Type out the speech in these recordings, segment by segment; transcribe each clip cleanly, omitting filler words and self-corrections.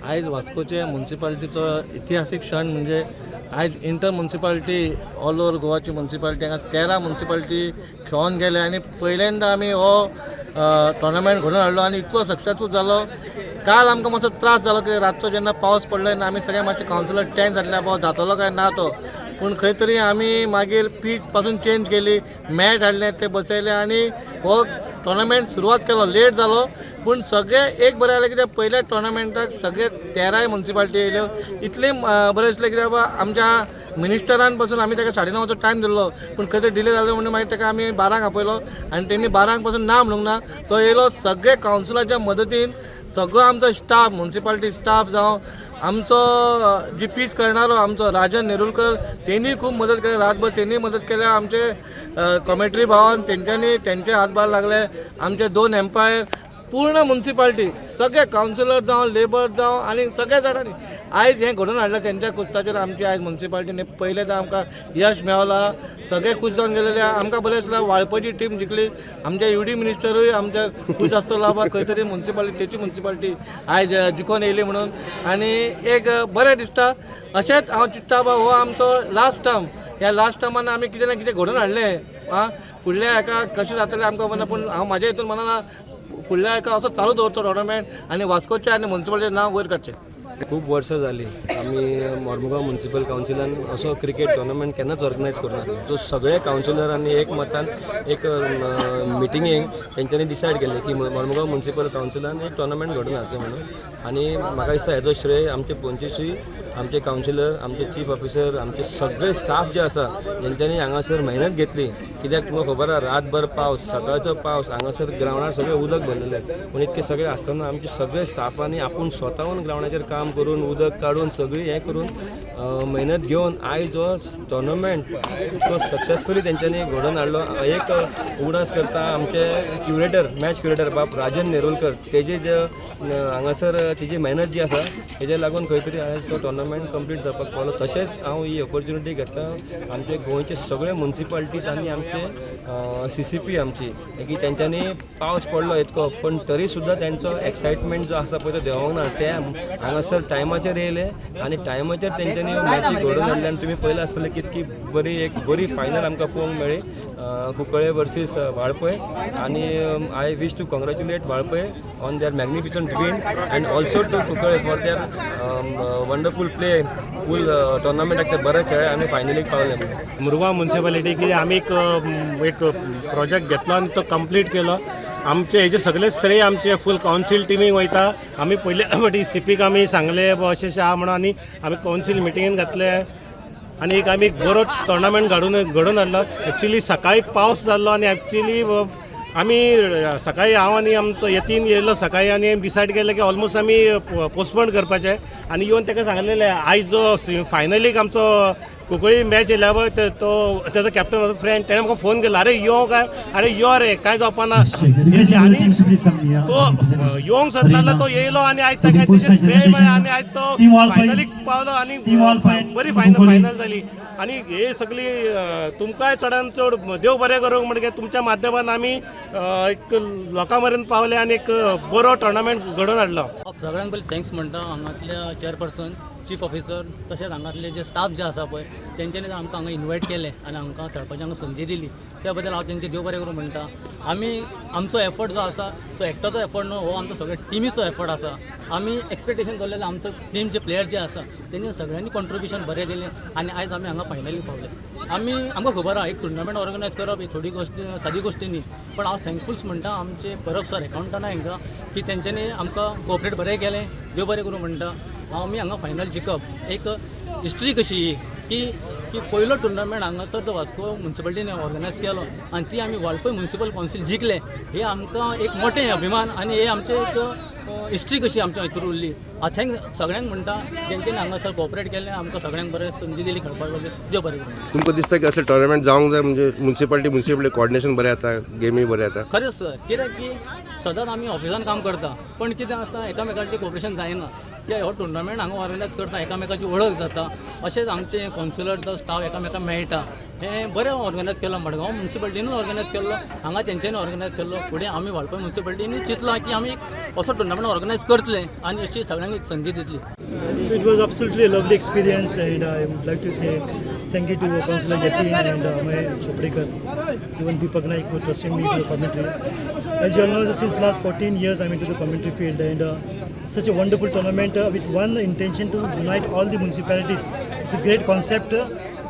आयज वास्कोचे मुन्सिपाल्टीचो इतिहासीक क्षण म्हणजे आयज इंटर मुन्सिपाल्टी, ऑल ओवर गोवाची मुन्सिपाल्टी हांगा 13 मुन्सिपाल्टी खेळोन गेले आनी पहिल्यांदा आमी हो टोर्नामेंट घडोवन हाडलो आनी इतलो सक्सेसफूल जालो. काल आमकां मातसो त्रास जालो की रातचो जेन्ना पावस पडलो तेन्ना आमी सगळे मातशे कावन्सिलर टेन्स जातले, बाबा जातलो काय ना तो. पूण खंय तरी आमी मागीर पीच पासून चेंज केली, मॅट हाडले, ते बसयले आनी हो टोर्नामेंट सुरवात केलो. लेट जालो, पूण सगळे एक बरें जालें कित्याक पयल्या टोर्नामेंटाक सगळे 13 मुन्सिपाल्टी येयल्यो. इतलें बरें दिसलें कित्याक बाबा आमच्या मिनिस्टरान पासून आमी ताका 9:30चो टायम दिल्लो, पूण खंय तरी डिले जालो म्हणून मागीर ताका आमी 12ंक आपयलो आनी तेणी 12ंक पासून ना म्हणूंक ना, तो येयलो. सगळे कावन्सिलाच्या मदतीन सगळो आमचो स्टाफ, मुन्सिपाल्टी स्टाफ जावं आमचो जी पीच करणारो आमचो राजन नेरुलकर, तेणी खूब मदत केली. रातभर तेणी मदत केल्या. आमचे कॉमेट्री भावान तेंच्यांनी तेंचे हातभार लागले, आमचे दोन एम्पायर, पूर्ण मुन्सिपाल्टी, सगळे कावन्सिलर जावं, लेबर जावं आनी सगळ्या जाणांनी आयज हें घडोवन हाडलें. तेंच्या कुस्ताचेर आमची आयज मुन्सिपाल्टीने पयलेंदा आमकां यश मेवलां. सगळे खूश जावन गेलेले. आमकां बरें दिसलां, वाळपयची टीम जिखली. आमचे यु डी मिनिस्टरूय आमच्या खूश आसतलो, बाबा खंय तरी मुन्सिपाल्टी, तेची मुन्सिपाल्टी आयज जिखोन येयली म्हणून. आनी एक बरें दिसता. अशेंच हांव चिंत्ता, बाबा हो आमचो लास्ट टर्म. ह्या लास्ट टर्मान आमी कितें ना कितें घडोवन हाडलें. आं, फुडल्या हेका कशें जातलें आमकां खबर ना, पूण हांव म्हाज्या हितून म्हणना, फुडल्या हेका असो चालू दवरचो टोर्नामेंट आनी वास्कोचें आनी मुन्सिपाल्टीचें नांव वयर काडचें. खूब वर्सां जालीं, आमी मोर्मुगांव म्युनिसिपल कावन्सिलान असो क्रिकेट टोर्नामेंट केन्नाच ऑर्गनायज करूं नासलो, जो सगळे कावन्सिलरांनी एक मतान एक मिटिंगेक तेंच्यांनी डिसायड केलें की मोर्मुगांव म्युनिसिपल कावन्सिलान एक टोर्नामेंट घडोवन हाडचो म्हणून. आनी म्हाका दिसता हेजो श्रेय आमचे 25 आमचे कावन्सिलर, आमचे चीफ ऑफिसर, आमचे सगळे स्टाफ जे आसा, जेंच्यांनी हांगासर मेहनत घेतली. कित्याक तुमकां खबर आहा, रातभर पावस, सकाळचो पावस, हांगासर ग्रावंडार सगळें उदक भरलेलें. पूण इतके सगळें आसतना आमचे सगळे स्टाफांनी आपूण स्वताहून ग्रावंडाचेर काम करून, उदक काडून, सगळी हें करून, मेहनत घेवन आयज हो टोर्नामेंट इतको सक्सेसफुली तेंच्यांनी घडोवन हाडलो. एक उगडास करता, आमचे क्युरेटर, मॅच क्युरेटर बाब राजन नेरुलकर, तेजे जे हांगासर तेजी मेहनत जी आसा, तेजे लागून खंय तरी आयज तो टोर्नामेंट कंप्लीट जावपाक पावलो. तशेंच हांव ही ऑपॉर्च्युनिटी घेता, आमचे गोंयचे सगळे मुन्सिपालिटीज आनी आमचे सीसीपी आमची की तेंच्यांनी पावस पडलो इतको, पण तरी सुद्दां तेंचो एक्सायटमेंट जो आसा पळय तो देंवोंक ना. ते हांगासर टायमाचेर येयले आनी टायमाचेर तेंच्यांनी मॅची घडोवन हाडले. आनी तुमी पळयलां आसतलें कितकी बरी, एक बरी फायनल आमकां पळोवंक मेळ्ळी, कुंकळे वर्सीस वाळपय. आनी I wish to congratulate Valpoi on their magnificent win and also to Cuncolim for their wonderful play. Full टोर्नामेंटाक ते बरें खेळ्ळे आनी फायनलीक पावले. मुरगांव म्युनिसिपालिटी की आमी एक एक प्रोजेक्ट घेतलो आनी तो कंप्लीट केलो. आमचे हेजे सगळे श्रेय आमचे फूल कावन्सील टिमीक वयता. आमी पयले फावटी सीपीक आमी सांगले, बाबा अशें अशें आहा म्हणून, आनी आमी कावन्सील मिटिंगेन घातले आनी एक आमी बरो टोर्नामेंट घडोवन हाडलो. एक्चुली सकाळी पावस जाल्लो आनी एक्चुली आमी सकाळी हांव आनी आमचो यतीन येयलो सकाळी आनी डिसायड केलें की ऑलमोस्ट आमी पोस्टपोन करपाचें. आनी येवन ताका सांगलेलें, आयज जो फायनलीक आमचो कुंकळी मॅच येयल्या पळय, तो तेजो कॅप्टन म्हजो फ्रेंड, तेणें म्हाका फोन केलो, "अरे यो काय, अरे यो रे, काय जावपा ना." आनी तो येवंक सोदतालो, तो येयलो आनी आयज ताका तेजें श्रेय मेळ्ळें आनी आयज तो फायनलीक पावलो आनी बरी फायनल फायनल जाली. आनी हे सगळी तुमकांय चडान चड देव बरें करूंक, म्हणजे तुमच्या माध्यमान आमी एक लोकां मेरेन पावले आनी एक बरो टोर्नामेंट घडोवन हाडलो. हांव सगळ्यांक पयलीं thanks म्हणटा, हांगातल्या चेअरपर्सन, चीफ ऑफिसर, तशेंच हांगातले जे स्टाफ जे आसा पळय, तेंच्यांनी आमकां हांगा इन्वायट केलें आनी आमकां खेळपाची हांगा संदी दिली, त्या बद्दल हांव तेंचे देव बरें करूं म्हणटा. आमी आमचो एफर्ट जो आसा तो एकट्याचो एफर्ट न्हू, हो आमचो सगळे टिमीचो एफर्ट आसा. आमी एक्सपेक्टेशन दवरलेलें, आमचो टीम जे प्लेयर जे आसा तेंचे सगळ्यांनी कॉन्ट्रिब्युशन बरें दिलें आनी आयज आमी हांगा फायनली पावले. आमी आमकां खबर आहा, एक टुर्नामेंट ऑर्गनायज करप ही थोडी गोश्ट, सादी गोश्ट न्ही. पण हांव थँकफूल म्हणटा आमचे परब सर एकाउंटंटा हांकां की तेंच्यांनी आमकां कोऑपरेट बरें केलें. देव बरें करूं म्हणटा. आमी हांगा फायनल जिखप एक हिस्ट्री कशी की की पयलो टुर्नामेंट हांगासर तो वास्को म्युनिसिपालिटीन ऑर्गनायज केलो आनी ती आमी वाळपय म्युनिसिपल कावन्सील जिखले, हे आमकां एक मोठें अभिमान आनी हे आमचें एक हिस्ट्री कशी आमच्या हितूर उरली. हांव thank सगळ्यांक म्हणटा जेंच्यांनी हांगासर कोऑपरेट केलें. आमकां सगळ्यांक बरें संदी दिली खेळपाक. देव बरें करूं. तुमकां दिसता की असले टोर्नामेंट जावंक जाय, म्हणजे मुन्सिपालिटी मुन्सिपालिटी कोऑर्डिनेशन बरें जाता, गेमी बरें जाता? खरेंच सर, कित्याक की सदांच आमी ऑफिसान काम करता, पण कितें आसता, एकामेकांचें कोऑपरेशन जायना. की हो टुर्नामेंट हांगा ऑर्गनायज करता, एकामेकाची वळख जाता, अशेंच आमचे कावन्सिलर स्टाफ एकामेकांक मेळटा. हें बरें ऑर्गनायज केलां, मडगांव म्युनिसिपालिटीनूच ऑर्गनायज केल्लो, हांगा तेंच्यांनी ऑर्गनायज केल्लो. फुडें आमी वाळपय म्युनिसिपालिटीनी चिंतलां की आमी एक असो टुर्नामेंट ऑर्गनायज करतले आनी अशी सगळ्यांक एक संदी दितली. So it was absolutely a lovely experience, and I would like to say thank you to Councillor Yatin and Amay Chopdekar, even Deepak Naik for trusting me to the commentary. As you all know, since last 14 years I'm into the commentary field, and such a wonderful tournament with one intention to unite all the municipalities. It's a great concept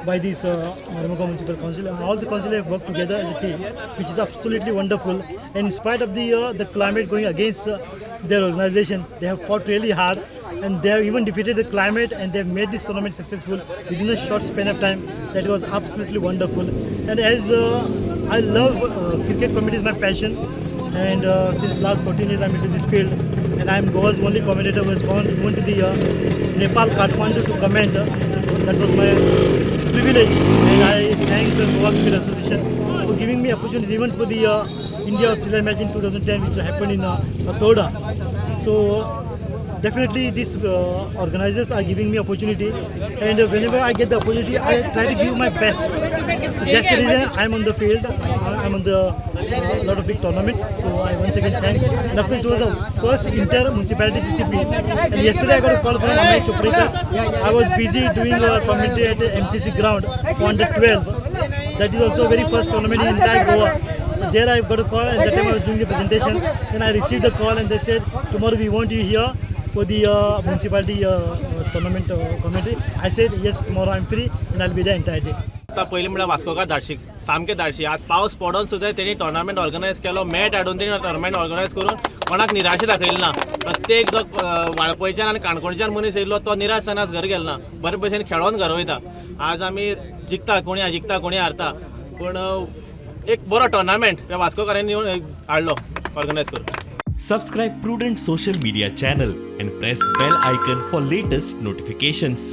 by this Marmugao Municipal Council, and all the council have worked together as a team, which is absolutely wonderful. And in spite of the climate going against their organization, they have fought really hard, and they have even defeated the climate, and they have made this tournament successful within a short span of time. That was absolutely wonderful. And as I love cricket, commentary is my passion, and since last 14 years I'm into this field, and I'm Goa's only commentator who has gone even to the Nepal Kathmandu to comment. So that was my privilege, and I thank the Goa Cricket Association for giving me opportunities even for the India Australia match in 2010, which happened in Fatorda. So definitely these organizers are giving me opportunity, and whenever I get the opportunity, I try to give my best. So that's the reason I'm on the field. I'm on the lot of big tournaments. So I once again thank. And of course, it was the first inter municipality CCP. And yesterday I got a call from Amay Chopdekar. I was busy doing a commentary at the MCC ground on the 12. That is also very first tournament in entire Goa. There I got a call, and that time I was doing the presentation. Then I received the call, and they said, tomorrow we want you here for the municipality tournament commentary. I said, yes, tomorrow I'm free and I'll be there entire day. आतां पयलीं म्हळ्यार वास्कोकार धाडशी, सामके धाडशी. आज पावस पडोन सुद्दां तेणी tournament organise केलो. Mat हाडून तेणी टोर्नामेंट ऑर्गनायज करून कोणाक निराशा दाखयली ना. प्रत्येक जो वाळपयच्यान आनी काणकोणच्यान मनीस येयल्लो तो निराश जावन आज घर गेलो ना, बरे भशेन खेळोन घर वयता. आज आमी जिखता, कोणी जिखता कोणी हारता, पूण एक बरो टोर्नामेंट ह्या वास्कोकारांनी येवन हाडलो ऑर्गनायज करून. Subscribe Prudent Social Media channel and press bell icon for latest notifications.